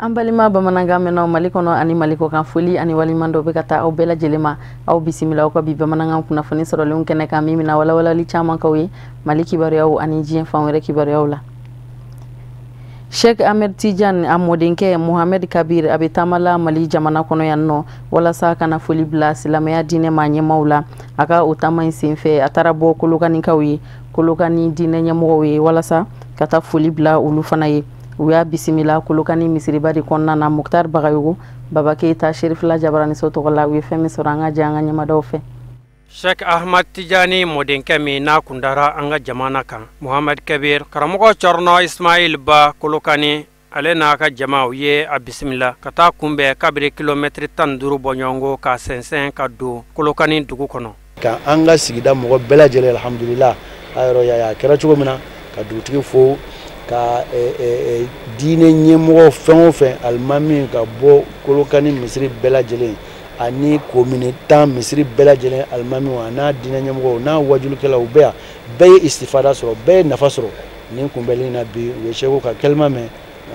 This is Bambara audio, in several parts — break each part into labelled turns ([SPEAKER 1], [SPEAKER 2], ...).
[SPEAKER 1] An balima bamanankan mɛnnaw Mali kɔnɔ ani Mali kɔ kan, foli ani waliman dɔ bɛ ka taa aw bɛɛ lajɛlen ma. Aw bisimila aw ka bi bamanankan kunnafoni sɔrɔlenw kɛnɛ kan, min bɛna walawalali caman k'aw ye Mali kibaruyaw ani diɲɛ fan wɛrɛ kibaruyaw la. Sheikh Ahmed Tidiane, a mɔdenkɛ Mohamed Kabir, a bɛ taama la Mali jamana kɔnɔ yan nɔ walasa ka na foli bila silamɛya diinɛ maa ɲɛmaaw la. A ka o taama in senfɛ, a taara bɔ Kolokanikaw ye, Kolokani diinɛ ɲɛmɔgɔw ye, walasa ka taa foli bila olu fana ye. U y'a bisimila Kolokani misiriba de kɔnɔna na. Muktar Bagayogo, Baba Keyita, Serifila Jabaraniso tɔgɔ la, u ye fɛn min sɔrɔ, an ka jɛ an ka ɲɛmadaw fɛ.
[SPEAKER 2] Sheikh Ahmad Tijani mɔdenkɛ min n'a kundara an ka jamana kan, Muhamad Kabir, karamɔgɔ Cɔrɔnɔ Ismail Ba Kolokani, ale n'a ka jama, u ye a bisimila ka taa kunbɛn kabiri kilomɛtiri 15 bɔɲɔgɔnko ka sɛnsɛn ka don Kolokani dugu kɔnɔ.
[SPEAKER 3] Ka an ka sigida mɔgɔ bɛɛ lajɛlen, alhamdulillah, a yɔrɔ y'a a kɛra cogo min na, ka dugutigi fo, ka diinɛ ɲɛmɔgɔ fɛn o fɛn, alimami ka bɔ Kolokani misiri bɛɛ lajɛlen ani komini 10 misiri bɛɛ lajɛlen alimamiw a n'a diinɛ ɲɛmɔgɔw n'a wajulikɛlaw bɛɛ yan, bɛɛ ye istifada sɔrɔ, bɛɛ ye nafa sɔrɔ nin kunbɛnli in na bi. U ye seko ka kɛlima mɛn.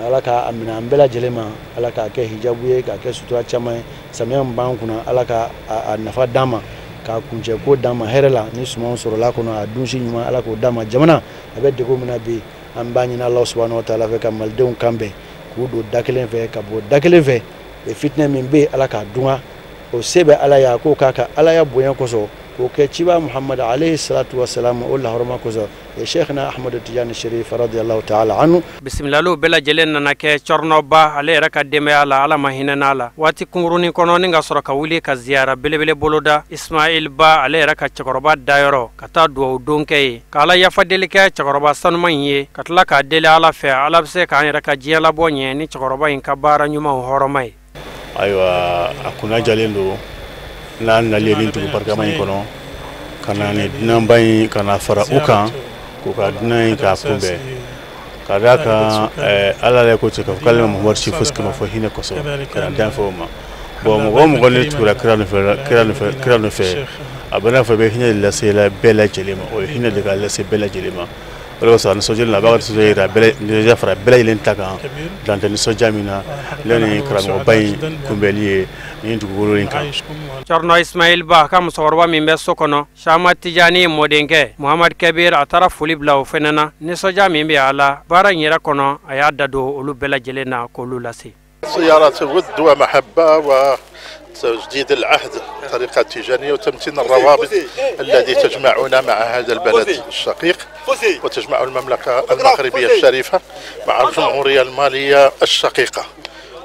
[SPEAKER 3] Ala k'a minɛ an bɛɛ lajɛlen ma, Ala k'a kɛ hijabu ye, k'a kɛ sutura caman ye. Samiya min b'an kunna, Ala ka a nafa d'an ma, k'a kuncɛ ko d'an ma hɛrɛ la. Ni sumanw sɔrɔla kɔnɔ, a dunsi ɲuman, Ala k'o d'an ma. Jamana a bɛ degun min na bi, an b'a ɲini Ala subahana wa taala fɛ ka malidenw kan bɛn, k'u don da kelen fɛ ka bɔ da kelen fɛ. Fitinɛ min bɛ yen, Ala k'a dun. O se bɛ Ala ye. A k'o k'a ka Alaya bonya kosɔn, k'o kɛ ciba Muhamadu alayhi salatu wa salam o lahɔrɔma kosɔn, Cheikhna Ahmadu Tijani Sherif radiyallahu ta'ala anhu.
[SPEAKER 2] Bisimilaliw bɛɛ lajɛlen nana kɛ Cɔrɔnɔba ale yɛrɛ ka denbaya la, Ala ma hinɛ n'a la, waati kunkurunin kɔnɔ ni ka sɔrɔ ka wuli ka ziyara belebele boloda Ismail Ba ale yɛrɛ ka cɛkɔrɔba dayɔrɔ, ka taa duwawu don kɛ ye, ka Ala yafa deli kɛ cɛkɔrɔba sanuman in ye, ka tila k'a deli Ala fɛ, Ala bɛ se k'an yɛrɛ ka diɲɛ labɔ ɲɛ ni cɛkɔrɔba in ka baara ɲumanw hɔrɔma ye.
[SPEAKER 4] Ayiwa, a kunna jalen don n'a nalen ni dugu barikama in kɔnɔ ka na ni dunanba in ka na fara u kan k'u ka dunan in k'a kunbɛn, ka d'a kan Ala yɛrɛ ko ten k'a fɔ k'ale ma Muhamadu si fosi kama fɔ hinɛ kosɔn ka na dan fɛ o ma. Bon, mɔgɔ o mɔgɔ ne tugura kira nɔfɛ, kira nɔfɛ, kira nɔfɛ, a bɛ n'a fɔ i bɛ hinɛ de lase la bɛɛ lajɛlen ma. O ye hinɛ de ka lase bɛɛ lajɛlen ma. O de kosɔn a nisɔndiyalen don, a b'a ka nisɔndiya yira bɛɛ, nisɔndiya fara bɛɛ lajɛlen ta kan dan tɛ nisɔndiya min na ne ni karamɔgɔba in kunbɛnli ye nin dugukolo in kan.
[SPEAKER 2] Cɔrɔnɔ Ismail Ba ka musokɔrɔba min bɛ so kɔnɔ, Sama Tijani mɔdenkɛ Muhamad Kabir, a taara foli bila o fɛnɛ na. Nisɔndiya min bɛ a la baara in yɛrɛ kɔnɔ, a y'a da don olu bɛɛ lajɛlen na k'olu lase.
[SPEAKER 5] زيارة ود ومحبة وتجديد العهد الطريقة التيجانية وتمتين الروابط الذي تجمعنا مع هذا البلد الشقيق وتجمع المملكة المغربية الشريفة مع الجمهورية المالية الشقيقة.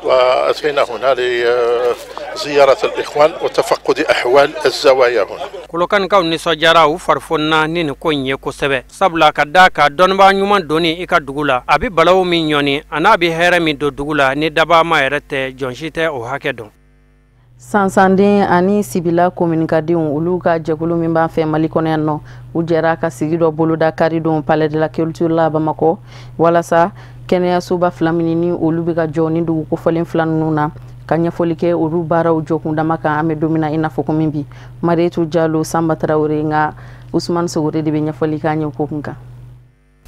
[SPEAKER 5] وأتينا هنا لزيارة الإخوان وتفقد أحوال الزوايا هنا.
[SPEAKER 2] Kolokanikaw nisɔndiyara, u farifonna ni nin ko in ye kosɛbɛ, sabula ka da ka dɔnnibaa ɲuman donni i ka dugu la, a bɛ balawu min ɲɔni a n'a bɛ hɛrɛ min don dugu la, ni dabama yɛrɛ tɛ, jɔn si tɛ o hakɛ dɔn.
[SPEAKER 1] Sansanden ani Sibila kominikadenw, olu ka jɛkulu min b'an fɛ Mali kɔnɔ yan nɔ, u jɛra ka sigi dɔ boloda karidon Palais de la Culture la Bamakɔ, walasa kɛnɛyasoba fila min ni olu bɛ ka jɔ ni dugu kofɔlen fila ninnu na, ka ɲɛfɔli kɛ olu baaraw jɔkundama kan an bɛ don min na i n'a fɔ komi bi. Marietu Jalo, Sanba Tarawele, nka Usumani Sogore de bɛ ɲɛfɔli k'an ye ko kun kan.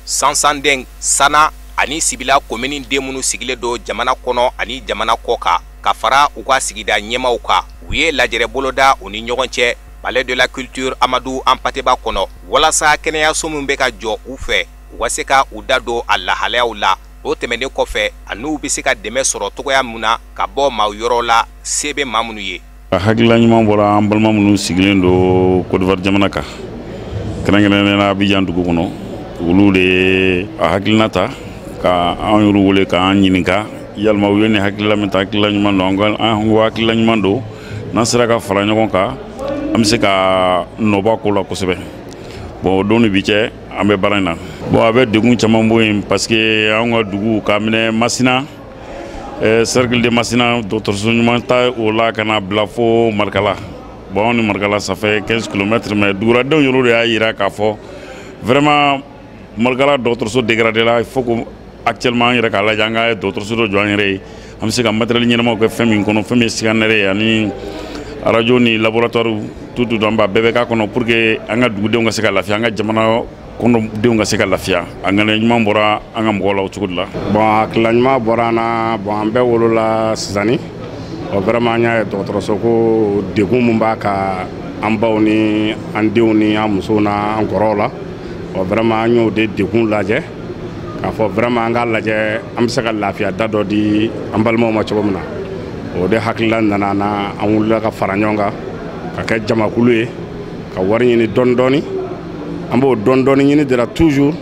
[SPEAKER 6] Sansanden, Sana ani Sibila komini den minnu sigilen don jamana kɔnɔ ani jamana kɔ kan, ka fara u ka sigida ɲɛmaw kan, u ye lajɛrɛ boloda u ni ɲɔgɔn cɛ Palais de la Culture Amadu Anpateba kɔnɔ, walasa kɛnɛyaso min bɛ ka jɔ u fɛ, u ka se ka u da don a lahalayaw la. O tɛmɛnen kɔfɛ, a n'u bɛ se ka dɛmɛ sɔrɔ cogoya min na ka bɔ maa yɔrɔ la, se bɛ maa minnu ye.
[SPEAKER 7] A hakilila ɲuman bɔra an balima minnu sigilen don Côte d'Ivoire jamana kan, kɛrɛnkɛrɛnnenya la Abidjan dugu kɔnɔ. Olu de ye a hakilina ta ka an y'olu wele k'an ɲininka yalima u ye nin hakilila min ta, hakilila ɲuman don. An ko hakilila ɲuman don, n'an sera ka fara ɲɔgɔn kan, an bɛ se ka nɔbɔ ko la kosɛbɛ. Bon, o don ni bi cɛ, an bɛ baara in na. Bon, a bɛ degun caman bɔ yen, parce que anw ka dugu k'a minɛ Masina, cercle de Masina, dɔgɔtɔrɔso ɲuman ta o la ka na bila fo Marikala. Bon, anw ni Marikala, ça fait 15 kilomètres, mais duguladenw yɛrɛ de y'a yira k'a fɔ vraiment Marikala dɔgɔtɔrɔso dégradé la. Il faut que actuellement an yɛrɛ k'a lajɛ, an ka dɔgɔtɔrɔso dɔ jɔ an yɛrɛ ye, an bɛ se ka matériel ɲɛnamaw kɛ fɛn min kɔnɔ, fɛn min ye scanner ye ani radio ni laboratoire, tout, tout, an b'a bɛɛ bɛ k'a kɔnɔ pour que an ka dugudenw ka se ka lafiya, an ka jamana kɔnɔdenw ka se ka lafiya. A ŋaniya ɲuman bɔra an ka mɔgɔw la o cogo de la.
[SPEAKER 8] Bon, hakilila ɲuman bɔra an na. Bon, an bɛɛ wolola Sizani. Ɔ vraiment, an y'a ye dɔgɔtɔrɔso ko degun min b'a ka an baw ni an denw ni an musow n'an kɔrɔw la. Ɔ vraiment, an y'o de degun lajɛ k'a fɔ vraiment an k'a lajɛ an bɛ se ka lafiya da dɔ di an balimaw ma cogo min na. O de hakilila nana an na, an wulila ka fara ɲɔgɔn kan ka kɛ jamakulu ye ka wari ɲini dɔɔni dɔɔni. An b'o dɔɔni dɔɔni ɲini de la toujours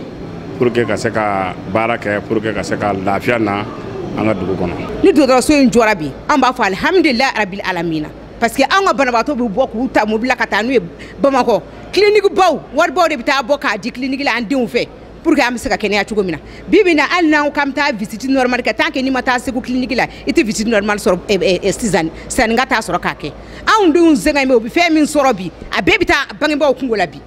[SPEAKER 8] pour que ka se ka baara kɛ, pour que ka se ka lafiya na an ka dugu kɔnɔ.
[SPEAKER 9] Ni dɔgɔtɔrɔso in jɔra bi, an b'a fɔ alihamudulilayi rabil alamina, parce que an ka banabaatɔ bɛ bɔ k'u ta mobili la ka taa n'u ye Bamakɔ clinique baw, waribaw de bɛ taa bɔ k'a di clinique la an denw fɛ pour que an bɛ se ka kɛnɛya cogo min na. Bi bi in na, hali n'an ko k'an bɛ taa visite normale kɛ, tant que n'i ma taa Segu clinique la, i tɛ visite normale sɔrɔ sisan sanni ka taa sɔrɔ k'a kɛ. Anw denw sɛgɛn bɛ, u bɛ fɛn min sɔrɔ bi, a bɛɛ bɛ taa bangebaaw kungo la bi.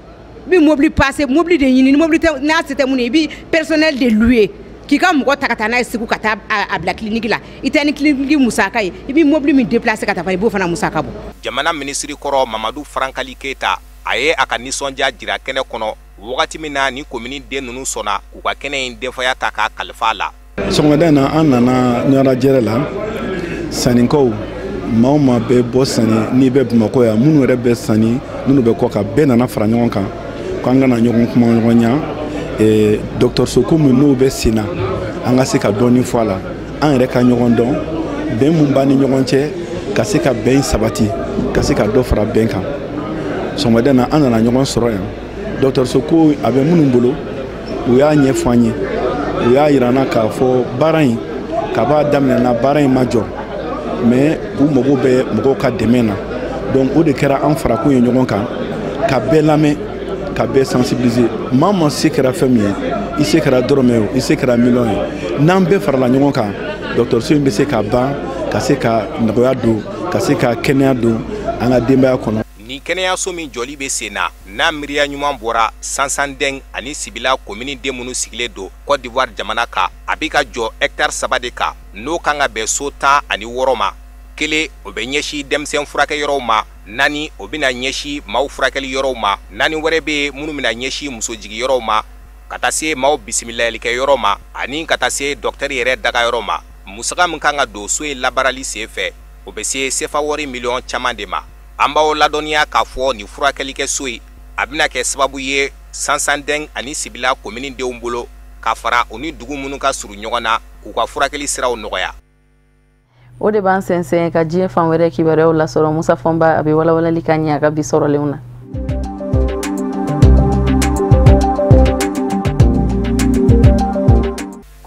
[SPEAKER 9] I bɛ mobili passer, mobili de ɲini, ni mobili tɛ, n'a se tɛ mun ye, i bɛ personnel de louer k'i ka mɔgɔ ta ka taa n'a ye Segu ka taa a bila clinique la. I tɛ ni clinique musaka ye, i bɛ mobili min déplacer ka taa fana, i b'o fana musaka bɔ.
[SPEAKER 6] Jamana minisiri kɔrɔ Mamadu Farankali Keyita, a ye a ka nisɔndiya jira kɛnɛ kɔnɔ wagati min na ni komini den ninnu sɔnna k'u ka kɛnɛ in denfaya ta k'a kalifa a la.
[SPEAKER 10] Sɔgɔmada in na, an nana ɲɛnajɛrɛ la Sanikaw, maa o maa bɛ bɔ Sani n'i bɛ Bamakɔ yan, minnu yɛrɛ bɛ Sani, minnu bɛ kɔ kan, bɛɛ nana fara ɲɔgɔn kan k'an kana ɲɔgɔn kuma ɲɔgɔn ɲa dɔgɔtɔrɔso ko min n'o bɛ sen na, an ka se ka dɔɔnin fɔ a la, an yɛrɛ ka ɲɔgɔn dɔn, bɛn mun b'an ni ɲɔgɔn cɛ, ka se ka bɛn sabati, ka se ka dɔ fara bɛn kan. Sɔgɔmada in na, an nana ɲɔgɔn sɔrɔ yan. Dɔgɔtɔrɔso ko a bɛ minnu bolo, u y'a ɲɛfɔ an ye, u y'a yira an na k'a fɔ baara in kab'a daminɛna, baara in ma jɔ, mais u mago bɛ mɔgɔw ka dɛmɛ na. Donc o de kɛra an farakun ye ɲɔgɔn kan ka bɛɛ lamɛn, ka bɛɛ sensibiliser. Maa o maa se kɛra fɛn min ye, i se kɛra dɔrɔmɛ ye o, i se kɛra miliyɔn ye, n'an bɛɛ farala ɲɔgɔn kan, dɔgɔtɔrɔso in bɛ se ka ban, ka se ka nɔgɔya don, ka se ka kɛnɛya don an ka denbaya kɔnɔ.
[SPEAKER 6] Nin kɛnɛyaso min jɔli bɛ sen na, n'a miiriya ɲuman bɔra Sansandɛn ani Sibila komini den minnu sigilen don Côte d'Ivoire jamana kan, a bɛ ka jɔ hectare 3 de kan, n'o kan ka bɛn so 16 ma. Kelen o bɛ ɲɛsin denmisɛn furakɛyɔrɔw ma, 4 o bɛna ɲɛsin maaw furakɛli yɔrɔw ma, 4 wɛrɛ bɛ yen minnu bɛna ɲɛsin musojigiyɔrɔw ma, ka taa se maaw bisimilayalikɛyɔrɔ ma ani ka taa se dɔkitɛri yɛrɛ dagayɔrɔ ma. Musaka min kan ka don so in labaarali sen fɛ, o bɛ se sefa wari miliyɔn caman de ma. An b'aw ladɔnniya k'a fɔ nin furakɛlikɛ so in, a bɛna kɛ sababu ye Sansandɛn ani Sibila komini denw bolo, ka fara u ni dugu minnu ka surun ɲɔgɔn na, k'u ka furakɛli siraw nɔgɔya.
[SPEAKER 1] O de b'an sɛnsɛn ka diɲɛ fan wɛrɛ kibaruyaw lasɔrɔ. Musa Fɔnba, a bɛ walawalali ka ɲɛ a ka bi sɔrɔlenw na.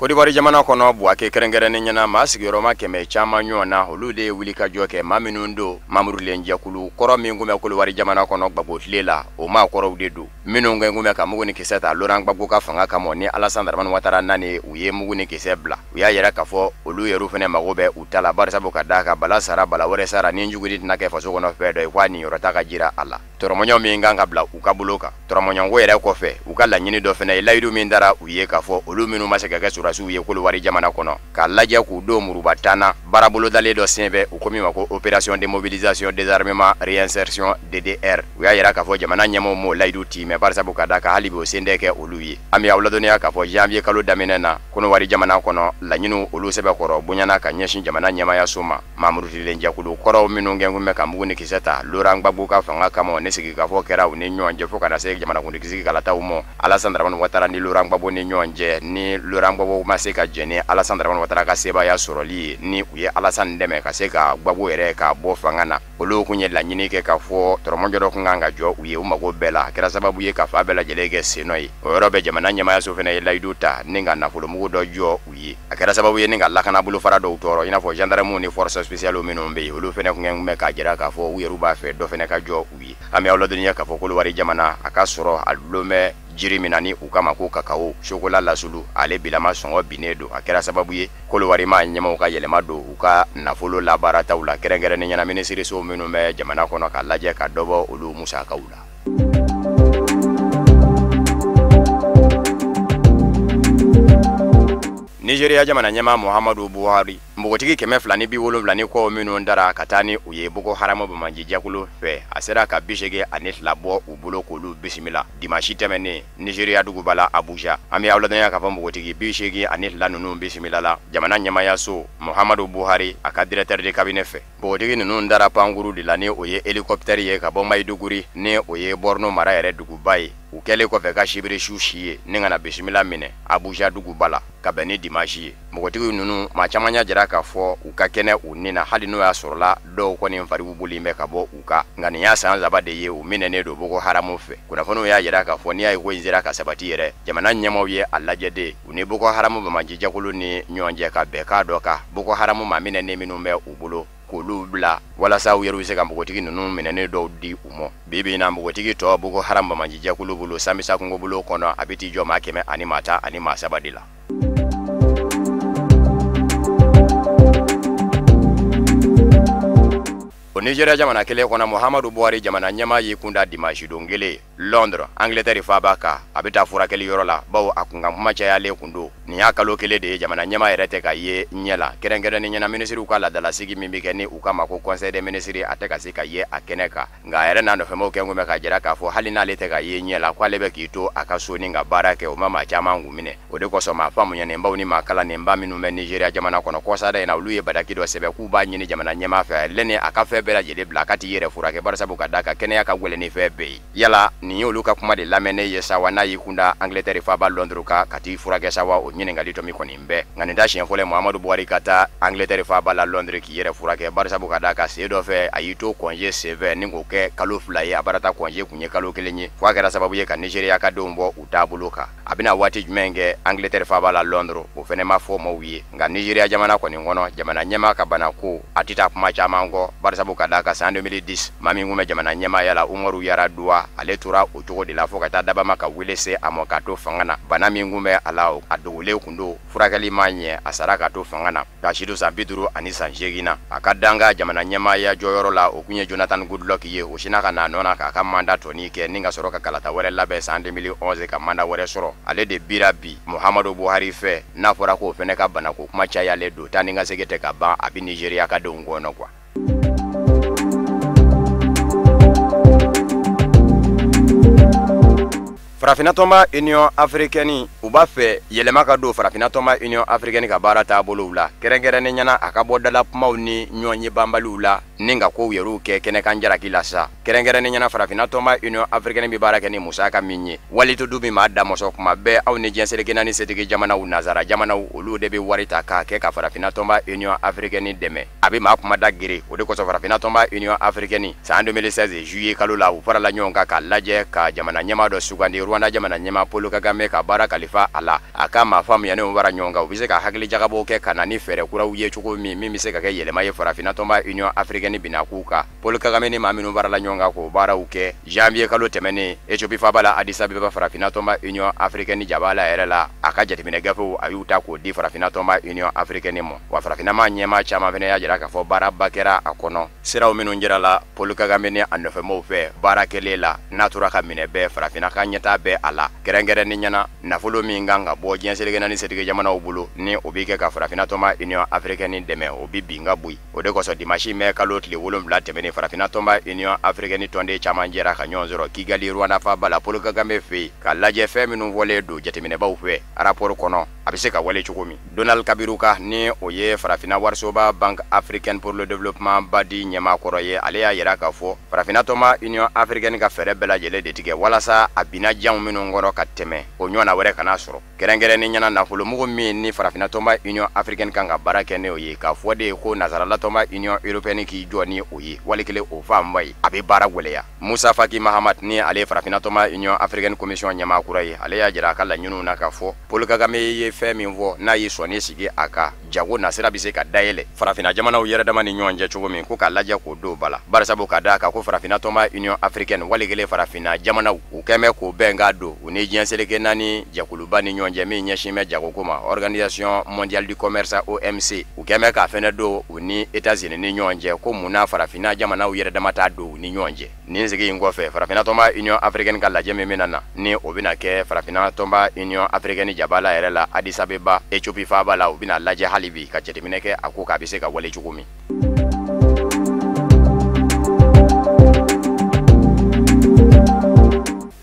[SPEAKER 11] Côte d'Ivoire jamana kɔnɔ, Buwake kɛrɛnkɛrɛnnen ɲɛna, maa sigiyɔrɔma 100 caman ɲɔgɔn na, olu de ye wulikajɔ kɛ. Maa minnu don, mamurulen jɛkulu kɔrɔ min kun bɛ Côte jamana kɔnɔ Gbagbo tile la, o maa kɔrɔw de don, minnu kɛ kun bɛ ka mugu ni kisɛ ta Laurent Gbagbo ka fanga kama. Ni Alassane Dramane Ouattara nani, u ye mugu ni kisɛ bila. U y'a yɛrɛ k'a fɔ olu yɛrɛ fana mago bɛ u ta la, barisabu ka d'a kan bala sara bala wɛrɛ sara ni jugudi tɛna kɛ faso kɔnɔ fɛn dɔ ye, k'a niyɔrɔ ta ka jira a la. Tɔrɔmɔɲɔ min kan ka bila u ka bolo kan, tɔrɔmɔɲɔnko yɛrɛ kɔfɛ, u ka laɲini dɔ fana ye layidu min dara u ye k'a fɔ olu minnu ma se ka kɛ sɔrɔdasiw ye Kolowari jamana kɔnɔ, k'a lajɛ k'u don muruba tan na baarabolodalen dɔ senfɛ, u ko min ma ko opération de mobilisation désarmement réinsertion DDR. U y'a yira k'a fɔ jamana ɲɛmɔgɔw m'o layidu timɛ, barisabu ka d'a kan hali bi o sen tɛ kɛ olu ye. An bɛ aw ladɔnniya k'a fɔ janvier kalo daminɛ na, Kolowari jamana kɔnɔ, laɲiniw olu sɛbɛkɔrɔ bonyana ka ɲɛsin jamana ɲɛmayaso ma. Mamurutilen jɛkulu kɔrɔw minnu kɛ kun bɛ ka mugu ni kisɛ ta Laurent Gbagbo ka fanga kama, ni sigikafɔ kɛra u ni ɲɔgɔn cɛ fo ka na se jamanakuntigi sigi kalataw ma Alassane Dramane Ouattara ni Laurent Gbagbo ni ɲɔgɔn cɛ. Ni Laurent Gbagbo ma se ka jɛn ni Alassane Dramane Ouattara ka sebaaya sɔrɔli ye, ni u ye Alassane dɛmɛ ka se ka Gbagbo yɛrɛ ka bɔ fanga na, olu kun ye laɲini kɛ k'a fɔ tɔrɔmɔjɔ dɔ kun kan ka jɔ u ye u mago bɛɛ la. A kɛra sababu ye ka fa bɛɛ lajɛlen kɛ sennɔ ye. O yɔrɔ bɛɛ, jamana ɲɛmayaso fana ye layidu ta ni ka nafolomugu dɔ jɔ u ye. A kɛra sababu ye ni ka lakana bolofara dɔw tɔɔrɔ, i n'a fɔ gendarmew ni force spéciale minnu bɛ yen, olu fana kun bɛ k'a jira k'a fɔ u yɛrɛ b'a fɛ dɔ fana ka jɔ u ye. An bɛ aw ladɔnniya k'a fɔ Kolowari jamana, a ka sɔrɔ a dulon bɛ jiri min na ni u kama ko kakao chocolat lasulu, ale bilama sɔngɔ binnen don. A kɛra sababu ye Kolowari maa ɲɛmɔgɔw ka yɛlɛma don u ka nafolo labaarataw la, kɛrɛnkɛrɛnnen ɲɛna minisiriso minnu bɛ jamana kɔnɔ, k'a lajɛ ka dɔ bɔ olu musakaw la. Ni Nigeria jamana ɲɛmaa Muhammadu Buhari npogotigi 270 ni kɔ minnu dara ka taa ni u ye Boko Haram banbaanci jɛkulu fɛ, a sera ka 82 bɔ u bolo k'olu bisimila dimanche tɛmɛnen Nigeria duguba la Abuja. An bɛ aw ladɔnniya k'a fɔ npogotigi 82 ninnu bisimila la jamana ɲɛmaayaso Muhammadu Buhari a ka directeur de cabinet fɛ. Npogotigi ninnu dara pankuru de la ni o ye hélicoptère ye ka bɔ Maiduguri ni o ye Borno mara yɛrɛ duguba ye. U kɛlen kɔfɛ ka sibiri su si ye ni ka na bisimila minɛ Abuja duguba la ka bɛn ni dimanche ye. Npogotigi ninnu maa caman y'a jira k'a fɔ u ka kɛnɛ u ni na, hali n'o y'a sɔrɔla dɔw kɔni fariw bolilen bɛ ka bɔ u kan, nka nin y'a san 3 de ye u minɛnen don Boko Haram fɛ. Kunnafoniw y'a jira k'a fɔ n'i y'a ye ko in sera ka sabati yɛrɛ, jamana ɲɛmaaw ye a lajɛ de u ni Boko Haram banbaanci jɛkulu ni ɲɔgɔn cɛ ka bɛnkan dɔ kan Boko Haram maa minɛnen minnu bɛ u bolo k'olu bila walasa u yɛrɛ bɛ se ka npogotigi ninnu minɛnen dɔw di u ma. Bi bi in na npogotigi tɔ Boko Haram banbaanci jɛkulu bolo Sambisa kungobolo kɔnɔ, a bɛ t'i jɔ maa 113 de la. O Nigeria jamana kelen kɔnɔ, Muhammadu Buhari jamana ɲɛmaa y'i kunda dimanche don kelen Londres, Angleterre faaba kan. A bɛ taa furakɛli yɔrɔ la bawo a kunkan kuma cayalen kun don. Nin y'a kalo kelen de ye jamana ɲɛmaa yɛrɛ tɛ ka ye ɲɛ la, kɛrɛnkɛrɛnnen ɲɛna minisiriw ka laadalasigi min bɛ kɛ ni u k'a ma ko conseil des ministres, a tɛ ka se ka ye a kɛnɛ kan. Nka a yɛrɛ n'a nɔfɛmaaw kɛ kun bɛ ka jira k'a fɔ hali n'ale tɛ ka ye ɲɛ la, k'ale bɛ k'i to a ka so ni ka baara kɛ, o ma maa caman kun minɛ. O de kosɔn maa faamuyanenbaw ni maa kalannenba minnu bɛ Nigeria jamana kɔnɔ kɔsada in na, olu ye bataki dɔ sɛbɛn k'u b'a ɲini jamana ɲɛmaa fɛ lɛni a ka fɛn bɛɛ lajɛlen bila a ka t'i yɛrɛ furakɛ, barisabu ka d'a kan kɛnɛya ka gɛlɛn ni fɛn bɛɛ ye. Yala nin y'olu ka kuma de lamɛnnen ye sa wa, n'a y'i kunda Angleterre faaba Londres kan ka t'i furakɛ sa wa, o ɲininkali tɔ min kɔni bɛɛ. Nka nin t'a siɲɛ fɔlɔ ye Muhammadu Buhari ka taa Angleterre faaba la Londres k'i yɛrɛ furakɛ, barisabu ka d'a kan sen dɔ fɛ a y'i to congé senfɛ ni k'o kɛ kalo 2 ye, a barata congé kun ye kalo 1 ye, fo a kɛra sababu ye ka Nigeria ka denw bɔ u taabolo kan. A bɛna waati jumɛn kɛ Angleterre faaba la Londres, o fɛnɛ ma fɔ maaw ye. Nka Nigeria jamana kɔni kɔnɔ, jamana ɲɛmaa ka bana ko a tɛ taa kuma caman kɔ, barisabu ka d'a kan san 2010 maa min kun bɛ jamana ɲɛmaaya la Umaru Yar'Adua, ale tora o cogo de la fo ka taa dabama ka wele se a ma k'a to fanga na. Bana min kun bɛ a la, a dogolen kun don, furakɛli ma ɲɛ, a sara k'a to fanga na k'a si to san 58 na. A ka danga jamana ɲɛmaaya jɔyɔrɔ la, o kun ye Jonathan Goodluck ye, o sinna ka na nɔ na k'a ka mandat tɔni kɛ ni ka sɔrɔ ka kalata wɛrɛ labɛn san 2011 ka mandat wɛrɛ sɔrɔ. Ale de bira bi Muhammadu Buhari fɛ, n'a fɔra k'o fɛnɛ ka banako kuma cayalen don, taa ni ka segin tɛ ka ban, a bɛ Nigeria ka denw kɔnɔ quoi. Farafinna tɔnba Union africaine u b'a fɛ yɛlɛma ka don Farafinna tɔnba Union africaine ka baara taabolow la, kɛrɛnkɛrɛnnen ɲɛna a ka bɔ dala kumaw ni ɲɔgɔn ye banbaliw la ni ka kow yɛrɛw kɛ kɛnɛkan jalaki la sa. Kɛrɛnkɛrɛnnen ɲɛna Farafinna tɔnba Union africaine bɛ baara kɛ ni musaka min ye, walito du min b'a damɔsɔ kuma bɛɛ, aw ni diɲɛ seleke naani setigi jamanaw, nazara jamanaw, olu de bɛ wari ta k'a kɛ ka Farafinna tɔnba Union africaine dɛmɛ. A bɛ maa kuma da gere. O de kosɔn Farafinna tɔnba Union africaine san 2016 juillet kalo la, u farala ɲɔgɔn kan k'a lajɛ ka jamana ɲɛmaa dɔ sugandi, Rwanda jamana ɲɛmaa Paul Kagame ka baara kalifa a la. A ka maa faamuyanenw fara ɲɔgɔn kan, u bɛ se ka hakili jagabɔ kɛ ka na ni fɛɛrɛ kuraw ye cogo min bɛ se ka kɛ yɛlɛma ye Farafinna tɔnba Union africaine binakun kan. Paul Kagame ni maa minnu farala ɲɔgɔn kan k'o baaraw kɛ janvier kalo tɛmɛnen Ethiopie faaba la Addis Abeba, Farafinna tɔnba Union africaine jabala yɛrɛ la, a ka jateminɛ gafew a y'u ta k'o di Farafinna tɔnba Union africaine ma. Wa Farafinna maa ɲɛmaa caman fana y'a jira k'a fɔ baaraba kɛra a kɔnɔ. Siraw minnu jirala Paul Kagame ni a nɔfɛmaaw fɛ baara kɛlen la, n'a tora ka minɛ bɛɛ Farafinna ka ɲɛtaa bɛɛ a la, kɛrɛnkɛrɛnnen ɲɛna nafolo min kan ka bɔ diɲɛ seleke naani setigi jamanaw bolo ni o bɛ kɛ ka Farafinna tɔnba Union africaine dɛmɛ, o bɛ bin ka bɔ yen. O de kosɔn dimanche mai kalo tile 7 tɛmɛnen, Farafinna tɔnba Union africaine tɔnden caman jɛra ka ɲɔgɔn sɔrɔ Kigali, Rwanda faaba la, Paul Kagame fɛ yen, ka lajɛ fɛn minnu fɔlen don jateminɛbaw fɛ rapport kɔnɔ, a bɛ se ka wale cogo min. Donald Kabiruka ni o ye Farafinna warisoba Banque africaine pour le développement BADI ɲɛmaa kɔrɔ ye, ale y'a jira k'a fɔ Farafinna tɔnba Union africaine ka fɛɛrɛ bɛɛ lajɛlen de tigɛ walasa a binna janw minnu kɔrɔ ka tɛmɛ, o ɲɔgɔnna wɛrɛ kana sɔrɔ. Kɛrɛnkɛrɛnnen ɲɛna nafolomugu min ni Farafinna tɔnba Union africaine kan ka baara kɛ n'o ye, k'a fɔ de ko nazarala tɔnba Union européenne k'i jɔ ni o ye, wali kelen o fanba ye, a bɛ baara gwɛlɛya. Musa Faki Mahamat ni ale ye Farafinna tɔnba Union africaine commission ɲɛmaa kura ye, ale y'a jira a ka laɲiniw na k'a fɔ Paul Kagame ye fɛn min fɔ, n'a y'i sɔnni sigi a kan, jago nasira bɛ se ka dayɛlɛ Farafinna jamanaw yɛrɛ dama ni ɲɔgɔn cɛ cogo min, ko k'a lajɛ k'o don ba la. Barisabu ka d'a kan ko Farafinna tɔnba Union africaine wali kelen Farafinna jamanaw u kɛn bɛ k'o bɛnkan don u ni diɲɛ seleke naani jɛkuluba ni ɲɔgɔn cɛ min ɲɛsin bɛ jagoko ma, Organisation mondiale du commerce OMC, u kɛn bɛ k'a fɛnɛ don u ni États-Unis ni ɲɔgɔn cɛ ko ko mun na farafinna jamanaw yɛrɛ dama t'a don u ni ɲɔgɔn cɛ. Nin sigi in kɔfɛ, farafinna tɔnba Union africaine ka lajɛ min bɛna na, ni o bɛna kɛ farafinna tɔnba Union africaine jabala yɛrɛ la Addis Abeba, Ethiopie faaba la, u bɛna lajɛ hali bi ka jateminɛ kɛ a ko k'a bɛ se ka wale cogo min.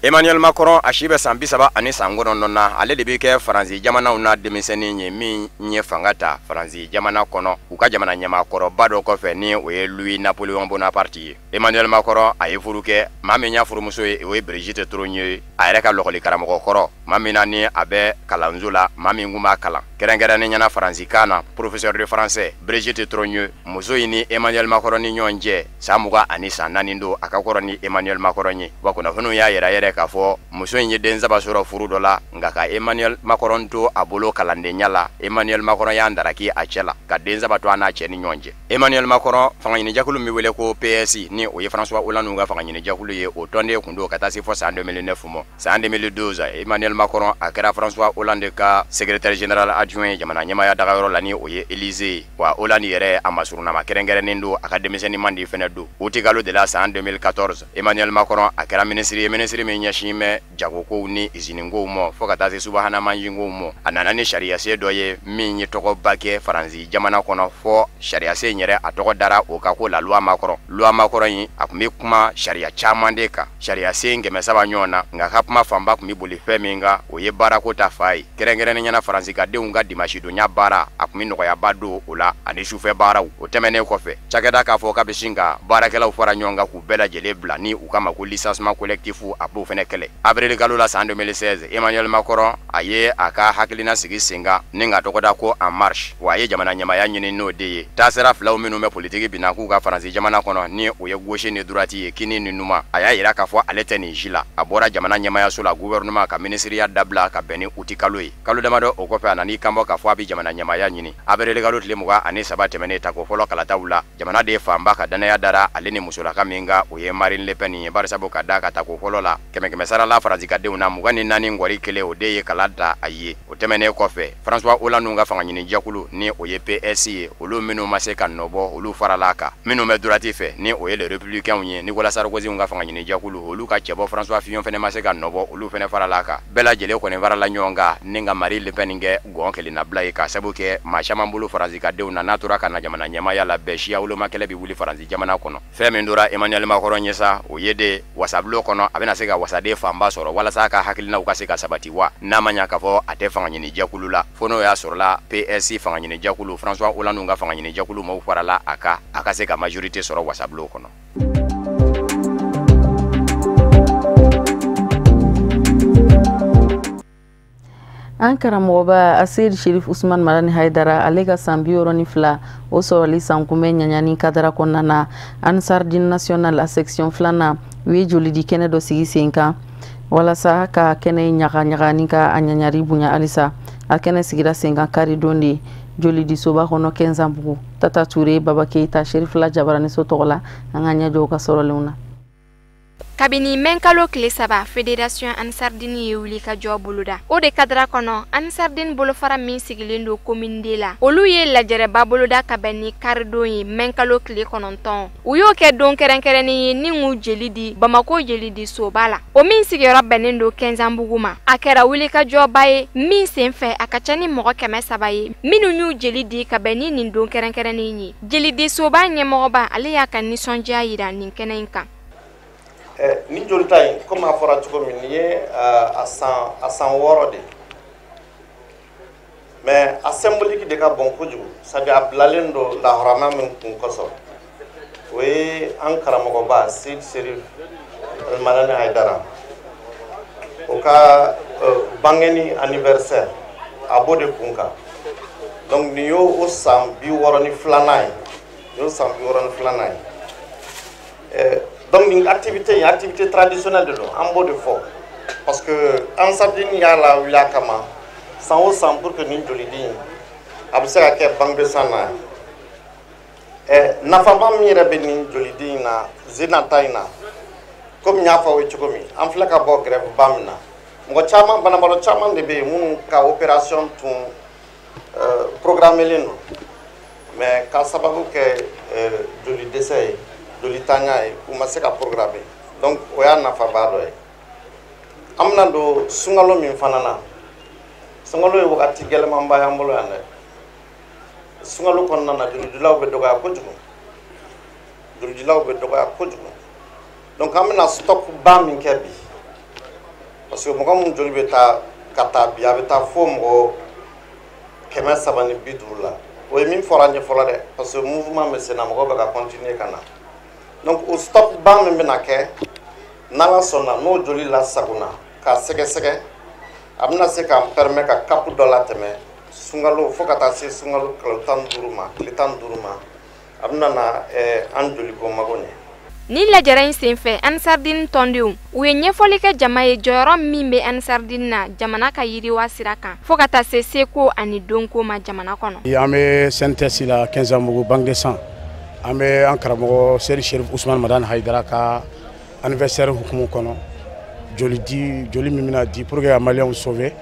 [SPEAKER 11] Emmanuel Macron a si bɛ san 39 na, ale de bɛ kɛ Faransi jamanaw na denmisɛnnin ye min ye fanga ta Faransi jamana kɔnɔ u ka jamana ɲɛmaakɔrɔba dɔ kɔfɛ, ni o ye Louis Napoléon Bonaparte ye. Emmanuel Macron a ye furu kɛ, maa min y'a furumuso ye o ye Brigitte Trogneux ye, a yɛrɛ ka lɔkɔli karamɔgɔ kɔrɔ, maa min na ni a bɛ kalanso la, maa min kun b'a kalan kɛrɛnkɛrɛnnen ɲɛna faransikan na, professeur de français Brigitte Trogneux. Muso in ni Emmanuel Macron ni ɲɔgɔn cɛ san 24 don, a ka kɔrɔ ni Emmanuel Macron ye. Wa kunnafoniw y'a yɛrɛ yɛrɛ k'a fɔ muso in ye den 3 sɔrɔ furu dɔ la, nka ka Emmanuel Macron to a bolo kalandenya la, Emmanuel Macron y'an daraki a cɛ la ka den 3 to a n'a cɛ ni ɲɔgɔn cɛ. Emmanuel Macron fangaɲinijɛkulu min wele ko PS, ni o ye François Hollande ka fangaɲinijɛkulu ye, o tɔnden kun don ka taa se fɔ san 2009 ma. San 2012, Emmanuel Macron a kɛra François Hollande ka secrétaire général adjoint ye jamana ɲɛmaaya dagayɔrɔ la, ni o ye Élysée. Wa Hollande yɛrɛ a masurunama kɛrɛnkɛrɛnnen don, a ka denmisɛnnin man di fɛnɛ don. Uti kalo de la san 2014, Emmanuel Macron a kɛra ministre ye, ministre min ɲɛsin bɛ jagokow ni izinikow ma fo ka taa se subahana mansinkow ma. A nana ni sariyasen dɔ ye min ye tɔgɔba kɛ Faransi jamana kɔnɔ, fɔ sariyasen yɛrɛ a tɔgɔ dara o kan ko la loi Macron. Loi Macron in a tun bɛ kuma sariya caman de kan, sariyasen 300 ɲɔgɔn na, nka ka kuma fanba tun bɛ boli fɛn min kan o ye baarako ta fa ye, kɛrɛnkɛrɛnnen ɲɛna Faransi ka denw ka dimanche-donya baara a tun bɛ nɔgɔyaba don o la ani sufɛ baaraw. O tɛmɛnen kɔfɛ, cakɛda k'a fɔ k'a bɛ sin ka baarakɛlaw fara ɲɔgɔn kan k'u bɛɛ lajɛlen bila, ni u kama ko licenciement collectif, a b'o fɛnɛ kɛlɛ. Avril kalo la san 2016, Emmanuel Macron a ye a ka hakilina sigi sen kan ni ka tɔgɔ da ko En Marche. Wa a ye jamana ɲɛmaaya ɲini n'o de ye. Taasira filaw minnu bɛ politiki binna k'u ka Faransi jamana kɔnɔ, ni o ye gauche ni droite ye, kini ni numan, a y'a yira k'a fɔ ale tɛ nin si la. A bɔra jamana ɲɛmaayaso la, gouvernement ka ministeriya dabila ka bɛn ni uti kalo ye. Kalo damadɔ o kɔfɛ, a nan'i kanbɔ k'a fɔ a bɛ jamana ɲɛmaaya ɲini. Avril kalo tile 23 tɛmɛnen, tako fɔlɔ kalataw la, jamana de fanba ka danaya dara ale ni musolaka min kan, o ye Marine Le Pen ye, barisabu ka da ka tako fɔlɔ la 100 sara la Faransi ka denw na 24 ngɔri kelen o de ye kala da a ye. O tɛmɛnen kɔfɛ, François Hollande ka fangaɲinijɛkulu ni o ye PS ye, olu minnu ma se ka nɔbɔ olu farala a kan. Minnu bɛ droite fɛ, ni o ye les républicains ye, Nicolas Sarkozy ka fangaɲinijɛkulu, olu ka cɛbɔ François Fillon fɛnɛ ma se ka nɔbɔ, olu fɛnɛ farala a kan. Bɛɛ lajɛlen kɔni farala ɲɔgɔn kan ni ka Marine Le Pen kɛ gɔn kelennabila ye, k'a sababu kɛ maa caman bolo Faransi ka denw na n'a tora ka na jamana ɲɛmaaya la, bɛɛ siya woloma kɛlɛ bɛ wuli Faransi jamana kɔnɔ. Fɛn min tora Emmanuel Macron ye sa, o ye de wasabulon kɔnɔ a bɛna se ka wasaden fanba sɔrɔ walasa a ka hakilinaw ka se ka sabati wa, n'a ma ɲa k'a fɔ a tɛ fangaɲinijɛkulu la, fo n'o y'a sɔrɔla PS fangaɲinijɛkulu, François Hollande ka fangaɲinijɛkulu maaw farala a kan, a ka se ka majorité sɔrɔ wasabulon kɔnɔ.
[SPEAKER 1] An karamɔgɔba Aseyid Sherif Usman Madani Haidara, ale ka san 62 o sɔrɔli sankunbɛn ɲaɲani kadara kɔnɔna na, Ansar Dine National a section 2nan u ye jolidi kɛnɛ dɔ sigi sen kan walasa ka kɛnɛ ɲaga ɲaga ni ka a ɲaɲari bonya halisa. A kɛnɛ sigira sen kan karidon de jolidi soba kɔnɔ Kɛnzanbugu. Tata Ture, Baba Keyita, Sherifila Jabaraniso tɔgɔ la, an ka ɲɛjɔ ka sɔrɔlenw na.
[SPEAKER 12] Kabini mɛnkalo tile 3, Fédération Ansar Dine ye wuli ka jɔ boloda. O de kadara kɔnɔ, Ansar Dine bolofara min sigilen don commune D la, olu ye lajɛrɛba boloda ka bɛn ni karidon ye mɛnkalo tile 9. U y'o kɛ don kɛrɛnkɛrɛnnen ye ni k'u jeli di Bamako jeli di soba la, o min sigiyɔrɔ bɛnnen don Kɛnzanbugu ma. A kɛra wuli ka jɔba ye min senfɛ a ka ca ni mɔgɔ 300 ye minnu y'u jeli di ka bɛn ni nin don kɛrɛnkɛrɛnnen ye. Jeli di soba ɲɛmɔgɔba, ale y'a ka nisɔndiya yira nin kɛnɛ in kan.
[SPEAKER 13] Ni jolita in, komi a fɔra cogo min, nin ye a san 6 de, mais a symbolique de ka bon kojugu, sabu a bilalen don lahɔrɔma min kun kosɔn, o ye an karamɔgɔba Seyid Sherif Madani Haidara o ka bangeni anniversaire, a b'o de kun kan. Donc nin y'o o san 62nan ye, nin y'o san 62nan ye. Donc nin activité in, activité traditionnelle de don, an b'o de fɔ parce que Ansar Dine y'a lawuli a kama san o san pour que nin jolidi in a bɛ se ka kɛ banque de sang na. Nafaba min yɛrɛ bɛ nin jolidi in na zenata in na, komi n y'a fɔ aw ye cogo min, an filɛ ka bɔ grève ba min na, mɔgɔ caman, banabaatɔ caman de bɛ yen minnu ka opération tun programmelen don. Mais k'a sababu kɛ joli dɛsɛ ye, joli tanya ye, u ma se ka programmer. Donc o y'a nafaba dɔ ye. An bɛna don sunkalo min fana na, sunkalo ye wagati gɛlɛmanba y'an bolo yan dɛ. Sunkalo kɔnɔna na, jolidilaw bɛ dɔgɔya kojugu, jolidilaw bɛ dɔgɔya kojugu. Donc an bɛna stock ba min kɛ bi, parce que mɔgɔ min joli bɛ taa ka taa bi, a bɛ taa fo mɔgɔ 350 la. O ye min fɔra an ye fɔlɔ dɛ, parce que mouvement bɛ sen na, mɔgɔw bɛ ka continuer ka na. Donc o stock ba min bɛna kɛ, n'Ala sɔnna, n'o joli lasagonna k'a sɛgɛsɛgɛ, a bɛna se k'an permet ka cap dɔ latɛmɛ sunkalo, fo ka taa se sunkalo kalo 15 ma, tile 15 ma, a bɛna na an joliko mago ɲɛ.
[SPEAKER 12] Ni lajɛrɛ in senfɛ, Ansardine tɔndenw u ye ɲɛfɔli kɛ jama ye jɔyɔrɔ min bɛ Ansardine na jamana ka yiriwa sira kan, fo ka taa se seko ani donko ma jamana kɔnɔ.
[SPEAKER 8] An bɛ CNTS la Quinzambougou, Banque de Sang. An bɛ an karamɔgɔ Seyidi Cherif Ousmane Madani Haidara ka anniversaire hukumu kɔnɔ. Joli di, joli min bɛna di pour que ka Maliyɛnw sauver.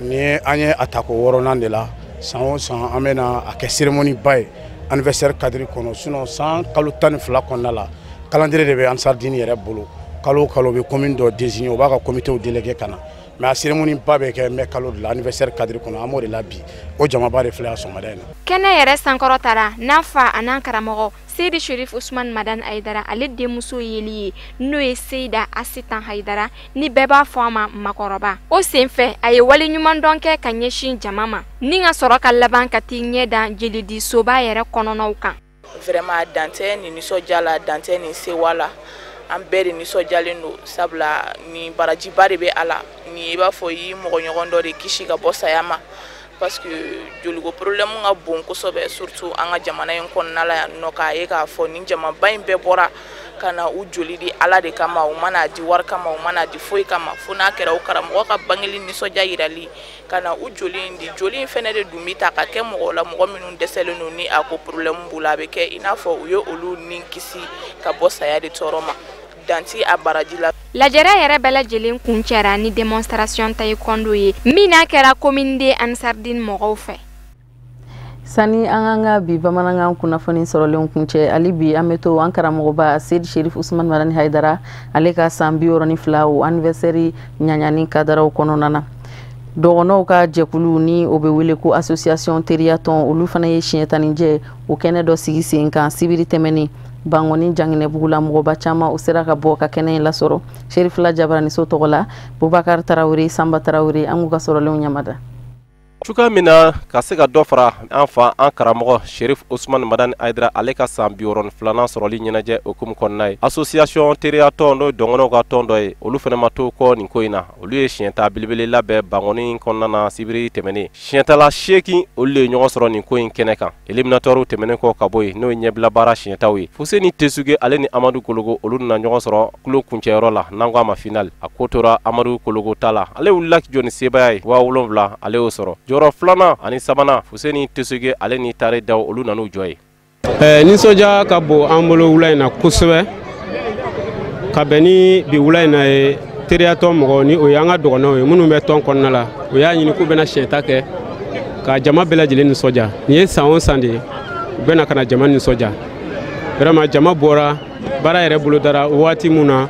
[SPEAKER 8] Ni an ye a tako 6nan de la, san o san an bɛna a kɛ cérémonie ba ye anniversaire cadre kɔnɔ. Sinon san kalo 12 kɔnɔna la, calendrier de bɛ Ansardine yɛrɛ bolo. Kalo o kalo bɛ commune dɔ désigner, o b'a ka comité délégué ka na. Mais a cérémonie ba bɛ kɛ mai kalo de la, anniversaire cadre kɔnɔ. An b'o de la bi, o jamaba de filɛ yan sɔgɔmada in na.
[SPEAKER 12] Kɛnɛ yɛrɛ sankɔrɔtara n'a fa a n'an karamɔgɔ Seyidi Cherif Ousmane Madani Haidara ale denmuso yeli ye, n'o ye Seyida Asitan Haidara, ni bɛɛ b'a fɔ a ma makɔrɔba. O senfɛ, a ye wale ɲuman dɔn kɛ ka ɲɛsin jama ma, ni ka sɔrɔ ka laban ka t'i ɲɛ dan jelidisoba yɛrɛ kɔnɔnaw kan.
[SPEAKER 14] Vraiment, dan tɛ nin nisɔndiya la, dan tɛ nin sewa la. An bɛɛ de nisɔndiyalen don, sabula ni barajiba de bɛ a la. Ni i b'a fɔ i y'i mɔgɔ ɲɔgɔn dɔ de kisi ka bɔ saya ma, parce que joliko problème ka bon kosɛbɛ, surtout an ka jamana in kɔnɔna la yan nɔ. K'a ye k'a fɔ nin jamaba in bɛɛ bɔra ka na u joli di Ala de kama, u mana di wari kama, u mana di foyi kama, fo n'a kɛra u karamɔgɔ ka bangeli nisɔndiya yirali ka na u joli in di. Joli in fɛnɛ de dun bɛ ta ka kɛ mɔgɔw la, mɔgɔ minnu dɛsɛlen don, ni a ko problème b'u la, a bɛ kɛ i n'a fɔ u ye olu ni kisi ka bɔ saya de tɔɔrɔ ma. Danti a baraji la.
[SPEAKER 12] Lajɛrɛ yɛrɛ bɛɛ lajɛlen kun cɛra ni démonstration taekwondo ye min n'a kɛra commune de Ansardine mɔgɔw fɛ.
[SPEAKER 1] Sani an k'an ka bi bamanankan kunnafoni sɔrɔlenw kun cɛ, hali bi an bɛ to an karamɔgɔba Seyidi Cherif Ousmane Madani Haidara ale ka san 62 o anniversaire ɲaɲani kadaraw kɔnɔna na. Dɔgɔnɔw ka jɛkulu ni o bɛ wele ko association Teriyatɔn, olu fana ye siɲɛ 10 o kɛnɛ dɔ sigi sen kan sibiri tɛmɛnen Bangoni Janginɛbugu la. Mɔgɔba caman o sera ka bɔ ka kɛnɛ in lasɔrɔ. Serifila Jabaraniso tɔgɔ la, Bubakar Tarawele, Sanba Tarawele, an k'u ka sɔrɔlenw ɲamada.
[SPEAKER 15] Cogoya min na ka se ka dɔ fara an fa an karamɔgɔ Cherif Ousmane Madani Haidara ale ka san 62nan sɔrɔli ɲɛnajɛ hukumu kɔnɔna ye, association Teriyatɔn, n'o ye dɔgɔnɔw ka tɔn dɔ ye, olu fana ma to kɔ nin ko in na. Olu ye siɲɛta belebele labɛn Bangoni kɔnɔna na sibiri tɛmɛnen. Siɲɛtala 8 olu de ye ɲɔgɔn sɔrɔ nin ko in kɛnɛ kan. Éliminatoire tɛmɛnen kɔ ka bɔ yen, n'o ye ɲɛbila baara siɲɛtaw ye, Fuseni Tesuge ale ni Amadu Kologo, olu nana ɲɔgɔn sɔrɔ kulo kuncɛyɔrɔ la, n'an ko a ma final. A ko tora Amadu Kologo ta la, ale wulila jɔ ni sebaaya ye, 7000 ale y'o sɔrɔ. Jɔyɔrɔ filanan ani sabanan, Fuseni Tesuge ale ni Tare Daw, olu nan'u jɔ ye.
[SPEAKER 16] Nisɔndiya ka bon an bolo wula in na kosɛbɛ, ka bɛn ni bi wula in na ye. Teriyatɔn mɔgɔw, ni o y'an ka dɔgɔnɔw ye minnu bɛ tɔn kɔnɔna la, o y'a ɲini k'u bɛna siɲɛta kɛ ka jama bɛɛ lajɛlen nisɔndiya. Nin ye san o san de ye, u bɛna ka na jama nisɔndiya. Vraiment, jama bɔra, baara yɛrɛ bolodara waati mun na,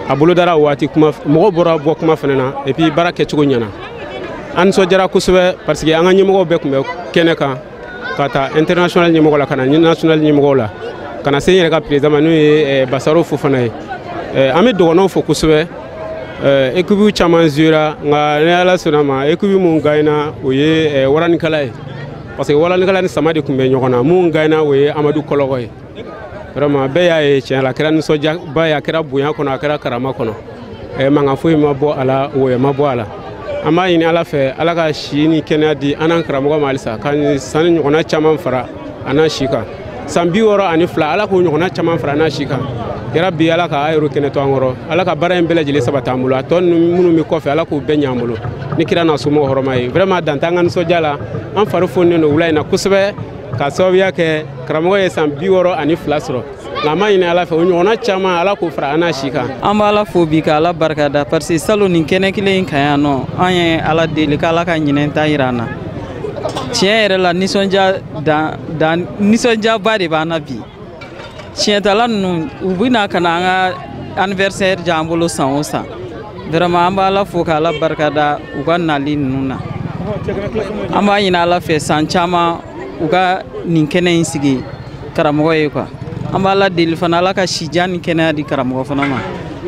[SPEAKER 16] a bolodara waati kuma, mɔgɔw bɔra bɔ kuma fana na, et puis baara kɛcogo ɲɛna. An nisɔndiyara kosɛbɛ parce que an ka ɲɛmɔgɔw bɛɛ tun bɛ kɛnɛ kan, ka taa international ɲɛmɔgɔ la, ka na national ɲɛmɔgɔw la, ka na se n yɛrɛ ka président ma, n'o ye Basaro Fofana ye. An bɛ dɔgɔnɔw fo kosɛbɛ. Équipe caman jouera, nka ni Ala sɔnna ma, équipe mun gagnera, o ye Waranikala ye, parce que Waranikala ni Sama de tun bɛ ɲɔgɔn na. Mun gagnera, o ye Amadu Kɔlɔgɔ ye. Vraiment, bɛɛ y'a ye tiɲɛ la, a kɛra nisɔndiyaba ye, a kɛra bonya kɔnɔ, a kɛra karama kɔnɔ. Mankan foyi ma bɔ a la, wɔyɔ ma bɔ a la. An b'a ɲini Ala fɛ, Ala ka si ni kɛnɛya di an n'an karamɔgɔ ma halisa, ka san ɲɔgɔnna caman fara a n'a si kan. San 62, Ala k'o ɲɔgɔnna caman fara a n'a si kan. Yarabi, Ala ka a yɛrɛ kɛnɛ to an kɔrɔ, Ala ka baara in bɛɛ lajɛlen sabati an bolo, a tɔ minnu bɛ kɔfɛ, Ala k'u bɛɛ ɲɛ an bolo ni kira n'a somɔgɔw hɔrɔma ye. Vraiment, dan t'an ka nisɔndiya la, an fari foninen don wula in na kosɛbɛ, k'a sababuya kɛ karamɔgɔ ye san 62 sɔrɔ. Nka an b'a ɲini Ala fɛ, o ɲɔgɔnna caman, Ala k'o fara an n'a si kan.
[SPEAKER 17] An b'Ala fo bi, ka Ala barika da, parce que salon nin kɛnɛ kelen in kan yan nɔ, an ye Ala deli k'Ala ka ɲinɛn ta yira an na. Tiɲɛ yɛrɛ la, nisɔndiya dan dan nisɔndiyaba de b'an na bi. Siɲɛtala ninnu, u bɛ na ka na an ka anniversaire diya an bolo san o san. Vraiment, an b'a Ala fo k'Ala barikada u ka nali ninnu na. An b'a ɲini Ala fɛ, san caman u ka nin kɛnɛ in sigi karamɔgɔ ye quoi. An b'a Ala deli fana, Ala ka sijan ni kɛnɛya di karamɔgɔ fana ma.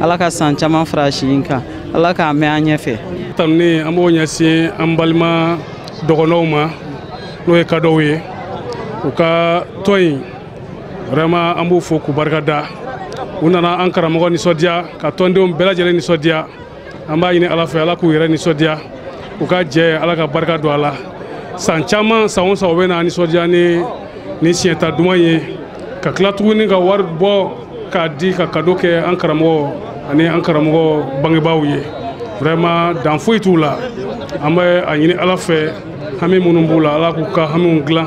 [SPEAKER 17] Ala ka san caman fara si in kan, Ala k'a mɛn an ɲɛfɛ.
[SPEAKER 18] Tanuni, an b'o ɲɛsin an balima dɔgɔnɔw ma, n'o ye kadɔw ye, u ka tɔn in. Vraiment, an b'u fo k'u barika da. U nana an karamɔgɔ nisɔndiya, ka tɔndenw bɛɛ lajɛlen nisɔndiya. An b'a ɲini Ala fɛ, Ala k'u yɛrɛ nisɔndiya, u ka jɛ, Ala ka barika don a la. San caman, san o san, u bɛ na nisɔndiya ni siɲɛta duman ye, ka tila tuguni ka wari bɔ k'a di ka cadeau kɛ an karamɔgɔ ani an karamɔgɔ bangebaaw ye. Vraiment, dan foyi t'u la. An bɛ a ɲini Ala fɛ, hami minnu b'u la, Ala k'u ka hamiw dilan.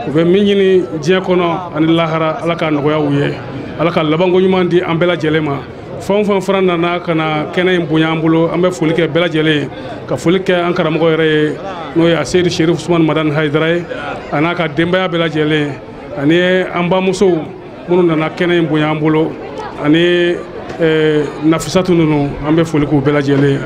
[SPEAKER 18] U bɛ min ɲini diɲɛ kɔnɔ ani lahara, Ala k'a nɔgɔya u ye. Ala ka labanko ɲuman di an bɛɛ lajɛlen ma. Fɛn o fɛn fana nana ka na kɛnɛ in bonya an bolo, an bɛ foli kɛ bɛɛ lajɛlen ye, ka foli kɛ an karamɔgɔ yɛrɛ ye, n'o ye Aseyidu Sherif Usumani Madani Hayidara ye, a n'a ka denbaya bɛɛ lajɛlen, ani an bamusow minnu nana kɛnɛ in bonya an bolo, ani Nafisatu ninnu. An bɛ foli k'u bɛɛ lajɛlen ye.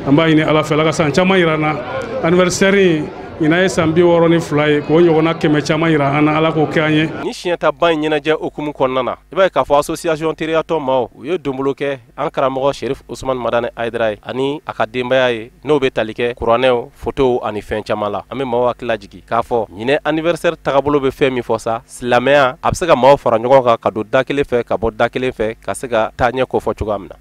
[SPEAKER 18] An b'a ɲini Ala fɛ, Ala ka san caman yira an na. Anniversaire in ɲinan ye san 62 ye, k'o ɲɔgɔnna 100 caman yira an na. Ala k'o kɛ an ye.
[SPEAKER 15] Ni siɲɛtaba in ɲɛnajɛ hukumu kɔnɔna na, i b'a ye k'a fɔ association teriyatɔn maaw, u ye donbolo kɛ an karamɔgɔ Sherif Usumani Madani Hayidara ye ani a ka denbaya ye, n'o bɛ tali kɛ kuranɛw, fotow ani fɛn caman la. An bɛ maaw hakili lajigin k'a fɔ ɲinɛ anniversaire tagabolo bɛ fɛn min fɔ sa, silamɛya a bɛ se ka maaw fara ɲɔgɔn kan ka don da kelen fɛ, ka bɔ da kelen fɛ, ka se ka taa ɲɛ kofɔ cogoya min na.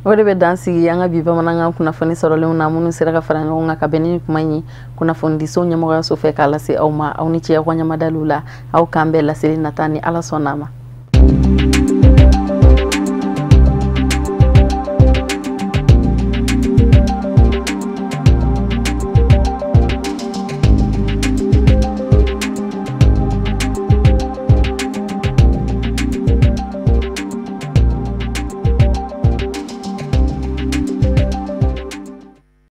[SPEAKER 1] O de bɛ dan sigi an ka bi bamanankan kunnafoni sɔrɔlenw na, minnu sera ka fara ɲɔgɔn kan ka bɛn ni kuma in ye kunnafonidiso ɲɛmɔgɔyaso fɛ k'a lase aw ma. Aw ni ce aw ka ɲamadaliw la. Aw k'an bɛɛ laseli nata ni Ala sɔnna a ma.